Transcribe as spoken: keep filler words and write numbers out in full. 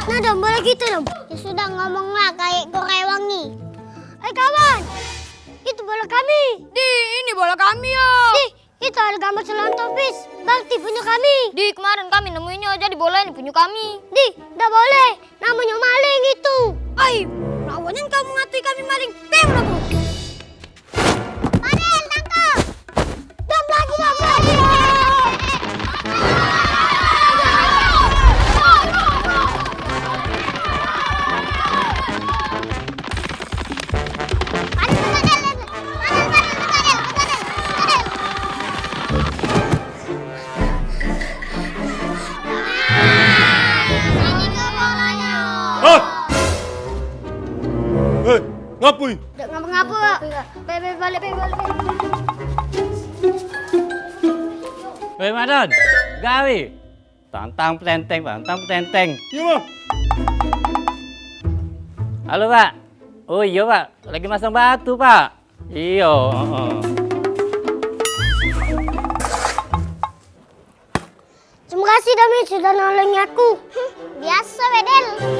Nah, Dom, bola kito, Dom. Ya sudah, ngomonglah kayak korewang ni. Eh, kawan, itu bola kami. Di, ini bola kami, yo. Di, itu ada gambar selantopis. Berarti punya kami. Di, kemarin kami nemuinyo, jadi bola ini punya kami. Di, dak boleh. Namonyo maling itu. Ai, lawanan kamu ngatui kami maling. Pem lah, Bu. Padel, tangkap! Dom lagi, dom lagi! Hah? Eh, ngapui? Dak ngapa-ngapa, Kak. Be, be, balik, be, balik, be. Weh, Madon, gawe. Tantang petenteng, tantang petenteng. Iya, Bang. Halo, Pak. Oh, iya, Pak. Lagi masang batu, Pak. Iya, heeh. Terima kasih, Dami, sudah nolongi aku. Biaso, Bedel.